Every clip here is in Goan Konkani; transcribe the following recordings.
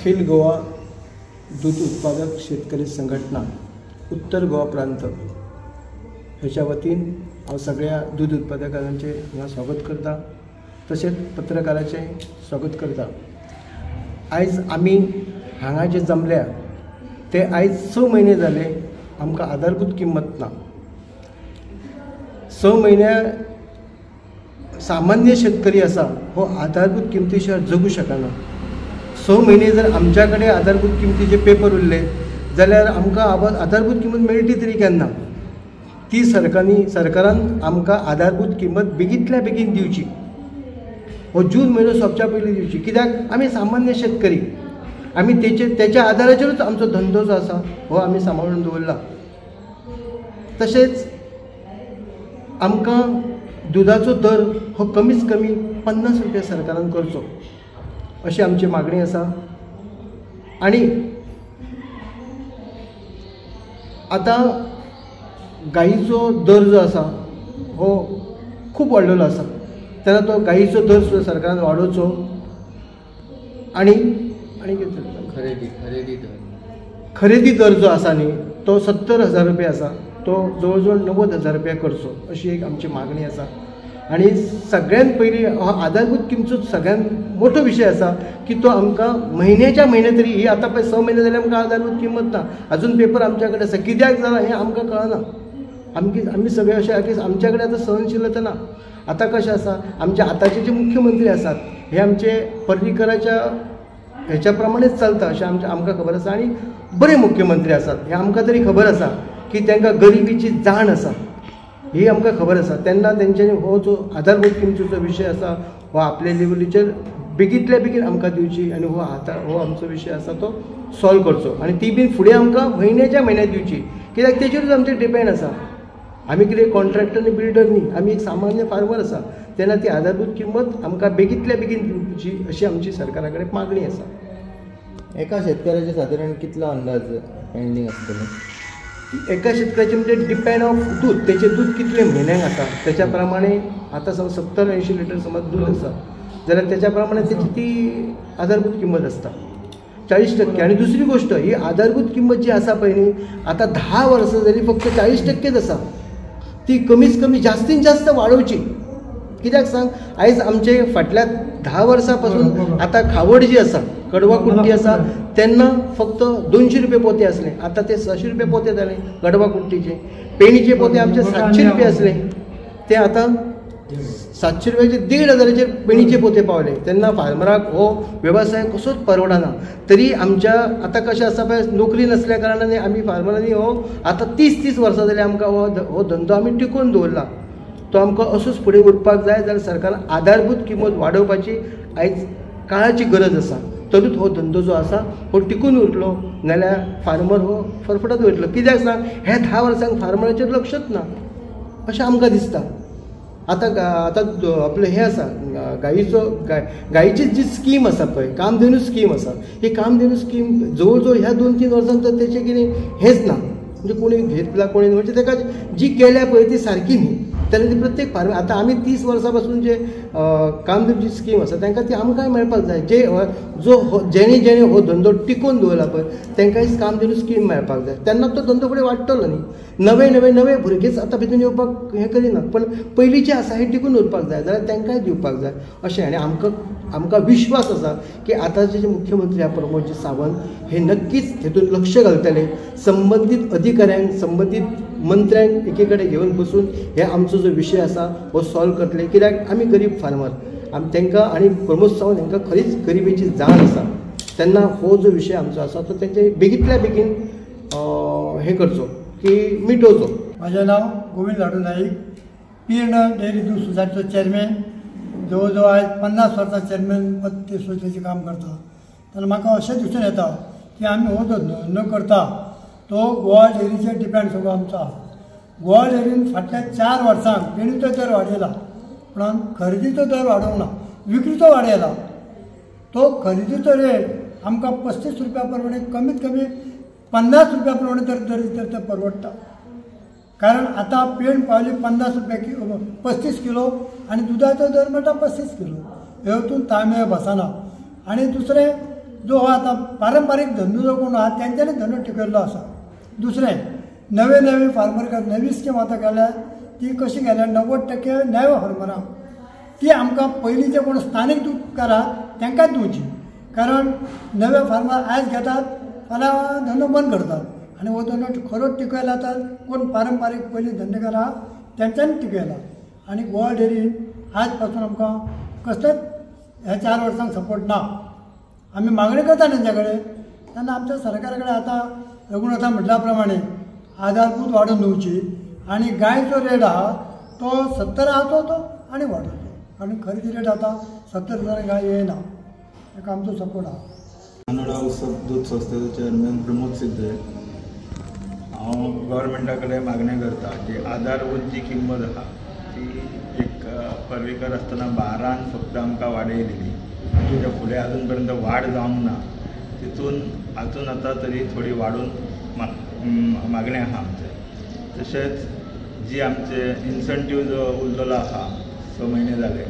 अखिल गोवा दूध उत्पादक शेतकरी संघटना उत्तर गोवा प्रांत हेच्या वतीन हांव सगळ्या दूध उत्पादकांचे हांगा स्वागत करता, तशेंच पत्रकाराचें स्वागत करता। आयज आमी हांगा जे जमल्या ते आयज 6 म्हयने जाले आमकां आधारभूत किंमत ना। 6 म्हयन्या सामान्य शेतकरी आसा हो आधारभूत किमती शिवाय जगू शकना। 6 म्हयने जर आमच्या कडेन आधारभूत किमतीचे पेपर उरले जाल्यार आमकां आधारभूत किंमत मेळटली तरी केन्ना? ती सरकारान आमकां आधारभूत किंमत बेगींतल्या बेगीन दिवची, हो जून म्हयनो सोंपच्या पयलीं दिवची। कित्याक आमी सामान्य शेतकरी, आमी तेच्या आदाराचेरूच आमचो धंदो जो आसा हो आमी सांबाळून दवरला। तशेंच आमकां दुदाचो दर हो कमीत कमी 50 रुपया सरकारान करचो अशी आमची मागणी आसा। आनी आतां गायीचो दर जो आसा हो खूब वाडलेलो आसा, तेन्ना तो गायीचो दर सुद्दां सरकारान वाडोवचो। आनी आनी कितें खरेदी दर जो आसा न्ही तो 70,000 रुपया आसा, तो जवळ जवळ 90,000 रुपया करचो अशी एक आमची मागणी आसा। आनी सगळ्यात पयलीं हो आधारभूत किमतीचो सगळ्यात मोठो विशय आसा की तो आमकां म्हयन्याच्या म्हयने तरी ही आतां पळय 6 म्हयने जाल्यार आमकां आधारभूत किंमत ना, अजून पेपर आमच्या कडेन आसा, कित्याक जाला हें आमकां कळना। आमी सगळे अशें आहा की आमच्या कडेन आतां सहनशीलता ना। आतां कशें आसा, आमचे आतांचे जे मुख्यमंत्री आसात हे आमचे पर्रीकराच्या हेच्या प्रमाणेच चलता अशें आमकां खबर आसा। आनी बरे मुख्यमंत्री आसात हें आमकां तरी खबर आसा की तांकां गरिबीची जाण आसा ही आमकां खबर आसा। तेन्ना तेंच्यांनी हो जो आधारभूत किमतीचो विशय आसा हो आपले लेवलीचेर बेगींतल्या बेगीन आमकां दिवची आनी हो आतां हो आमचो विशय आसा तो सॉल्व करचो आनी ती बीन फुडें आमकां म्हयन्याच्या म्हयन्याक दिवची, कित्याक तेचेरूच आमचें डिपेंड आसा। आमी कितें कॉन्ट्रॅक्टर न्ही, बिल्डर न्ही, आमी एक सामान्य फार्मर आसा। तेन्ना ती आधारभूत किंमत आमकां बेगींतल्या बेगीन दिवची अशी आमची सरकारा कडेन मागणी आसा। एका शेतकऱ्याचे सादारण कितलो अंदाज पेंडींग आसतलो? एका शेतकऱ्याचे म्हणजे डिपेंड ऑफ दूध, तेचें दूध कितले म्हयन्यांक आसा तेच्या प्रमाणे। आतां समज 70-80 लिटर समज दूध आसा जाल्यार तेच्या प्रमाणे तेची ती आधारभूत किंमत आसता 40%। आनी दुसरी गोश्ट, ही आधारभूत किंमत जी आसा पळय न्ही आतां 10 वर्सां जाली फक्त 40% आसा, ती कमीत कमी जास्तीन जास्त वाडोवची। कित्याक सांग, आयज आमचे फाटल्या 10 वर्सां पासून आतां खावड जी आसा, कडवा कुट्टी आसा, तेन्ना फक्त 200 रुपये पोते आसले, आतां ते 600 रुपये पोते जाले कडवा कुट्टीचे। पेणीचे पोते आमचे 700 रुपये आसले, ते आतां 700 रुपयाचे 1,500 पेणीचे पोते पावले। तेन्ना फार्मराक हो वेवसाय कसोच परवडना। तरी आमच्या आतां कशें आसा पळय, नोकरी नासल्या कारणान आमी फार्मरांनी हो आतां 30-30 वर्सां जाली आमकां हो धंदो आमी टिकोवन दवरला, तो आमकां असोच फुडें उरपाक जाय जाल्यार सरकारान आधारभूत किंमत वाडोवपाची आयज काळाची गरज आसा। तरूच हो धंदो जो आसा हो टिकून उरतलो, नाल्यार फार्मर हो फरफटत वयतलो। कित्याक सांग, हे 10 वर्सांक फार्मराचेर लक्षच ना अशें आमकां दिसता। आतां आतां आपलें हें आसा गायीचो गायीची जी स्कीम आसा पळय, कामधेनू स्कीम आसा, ही कामधेनू स्कीम जवळ जवळ ह्या 2-3 वर्सांक तर तेचें कितें हेंच ना, म्हणजे कोणी घेतला कोणी, म्हणजे तेका जी केल्या पळय ती सारकी न्ही। तेन्ना ती प्रत्येक फार्मर आतां आमी 30 वर्सां पासून जे कामधेनूची स्कीम आसा तांकां ती आमकांय मेळपाक जाय। जे जो जेणे जेणे हो धंदो टिकोवन दवरला पळय तांकांय कामधेनू स्कीम मेळपाक जाय, तेन्ना तो धंदो फुडें वाडटलो न्ही। नवे नवे नवे भुरगेच आतां भितून येवपाक हें करिना, पण पयलींचे आसा हे टिकून उरपाक जाय जाल्यार तांकांय दिवपाक जाय अशें। आनी आमकां विश्वास आसा की आतांचे जे मुख्यमंत्री आसा प्रमोद सावंत हे नक्कीच हेतून लक्ष घालतले, संबंदीत अधिकाऱ्यांक संबंदीत मंत्र्यांक एके कडेन घेवन बसून हे आमचो जो विशय आसा हो सॉल्व करतले। कित्याक आमी गरीब फार्मर, आमी तांकां आनी प्रमोद सावंत हांकां खरीच गरिबीची जाण आसा, तेन्ना हो जो विशय आमचो आसा तो तेंचे बेगींतल्या बेगीन हें करचो की मिटोवचो। म्हाजें नांव गोविंद लाडू नाईक, पीर्ण डेअरी दूद सोसायटीचो चॅरमॅन। जवळ जवळ आयज 50 वर्सां चॅरमॅन पद ते सोसायटीचें काम करता। तेन्ना म्हाका अशें दिसून येता की आमी हो धंदो न करता तो गोवा डेअरीचेर डिपेंड सगळो आमचो आसा। गोवा डेअरीन फाटल्या 4 वर्सांक पेणीचो दर वाडयला, पूण खरेदीचो दर वाडोवंक ना, विक्रीचो वाडयला। तो खरेदीचो रेट आमकां 35 रुपया प्रमाणे कमीत कमी 50 रुपया प्रमाणे तर दर परवडटा। कारण आतां पेण पावली 50 रुपया किलो, 35 किलो आनी दुदाचो दर मेळटा 35 किलो, हे वतून ताळमेळ बसना। आनी दुसरें जो हो आतां पारंपारीक धंदो जो कोण आहा तेंच्यांनी धंदो टिकयल्लो आसा. दुसरें नवे नवे फार्मर नवी स्कीम आतां केल्या ती कशी केल्या 90% नव्या फार्मरांक ती आमकां पयलींचे कोण स्थानीक दूदकार आहा तांकांच दिवची, कारण नवे फार्मर आयज घेतात फाल्यां धंदो बंद करतात आनी हो धंदो खरोच टिकयला तर कोण पारंपारीक पयलीं धंदेकार आहा तेंच्यांनी टिकयला. आनी गोवा डेअरीन आज पासून आमकां कसलेच ह्या 4 वर्सांक सपोर्ट ना. आमी मागणी करता तेंच्या कडेन तेन्ना आमच्या सरकारा कडेन आतां रघुनाथा म्हटल्या प्रमाणे आधारभूत वाडोवन दिवची आनी गायचो रेट आहा तो 70 आहा तो आनी वाडोवचो, आनी खरेदी रेट आतां 70 हजार गाय येना, ताका आमचो सपोर्ट आहा. कानडा उत्सव दूद संस्थेचो चेअरमॅन प्रमोद सिद्धे. हांव गव्हर्मेंटा कडेन मागणी करता की आधारभूत जी किंमत आहा ती एक पर्वीकर आसतना 12 फक्त आमकां वाडयलेली, तेच्या फुडें अजून पर्यंत वाड जावंक ना, तितून आजून आतां तरी थोडी वाडून मागणें आहा आमचें. तशेंच जी आमचे इन्सेंटीव जो उरलेलो आहा 6 म्हयने जाले,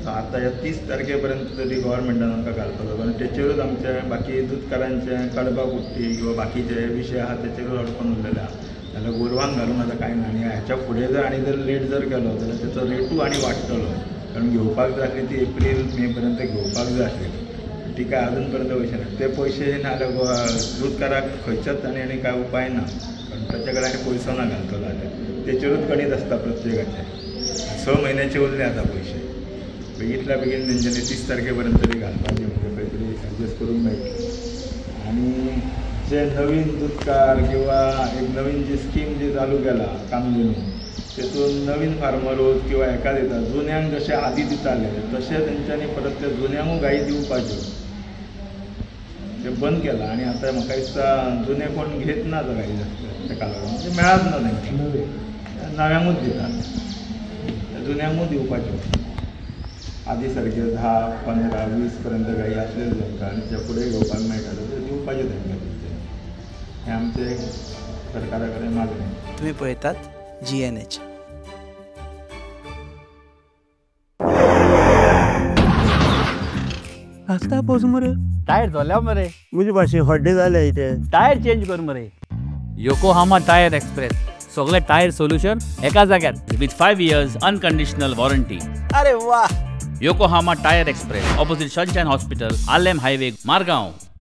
सो आतां ह्या 30 तारखे पर्यंत तरी गव्हर्मेंटान आमकां घालपाचो, कारण तेचेरूच आमचे बाकी दूदकारांचे कडबा कुट्टी किंवा बाकीचे विशय आहा तेचेरूच अडकून उरलेले आहा. जाल्यार गोरवांक घालूंक आतां कांय ना, आनी ह्याच्या फुडें जर आनी जर लेट जर केलो जाल्यार तेचो रेटूय आनी वाडटलो, कारण घेवपाक जाय आसली ती एप्रील मे पर्यंत घेवपाक जाय आसली, ती काय अजून पर्यंत पयशे ना. ते पयशे ना जाल्यार दूदकाराक खंयच्याच आनी आनी कांय उपाय ना, कारण ताच्या कडेन आनी पयसो ना घालतलो जाल्यार तेचेरूच गणीत आसता प्रत्येकाचें. 6 म्हयन्याचे उरले आतां पयशे, बेगींतल्या बेगीन तेंच्यांनी 30 तारखे पर्यंत तरी घालपाचे, म्हणजे खंय तरी एडजस्ट करूंक मेळटलें. आनी जे नवीन दूदकार किंवा एक नवीन जी स्कीम जी चालू केला कामधेनू, तेतून नवीन फार्मरूच किंवा हेका दिता, जुन्यांक जशें आदी दिताले तशें तेंच्यांनी परत ते जुन्यांकूय गायी दिवपाच्यो, तें बंद केलां. आनी आतां म्हाका दिसता जुने कोण घेत ना आतां गायी तेका लागून, म्हणजे मेळत ना तांकां, नव्यांकूच दितात, जुन्यांकूय दिवपाच्यो. आदी सारके 10, 15, 20 पर्यंत गायी आसलेल्यो तांकां आनी त्या फुडें घेवपाक मेळटाले ते दिवपाच्यो तांकां. हें आमचें सरकारा कडेन मागणें. तुमी पळयतात GNH. आस्ता पोस मरे टायर जाल्या मरे म्हजे भाशेन हड्डे जाले इथे टायर चेंज कर मरे. योकोहामा टायर एक्सप्रेस, सगळे टायर सोल्युशन एका जाग्यार विथ 5 years unconditional warranty. अरे वा. Yokohama tyre express, opposite Sunshine hospital, Arlem highway, Margao.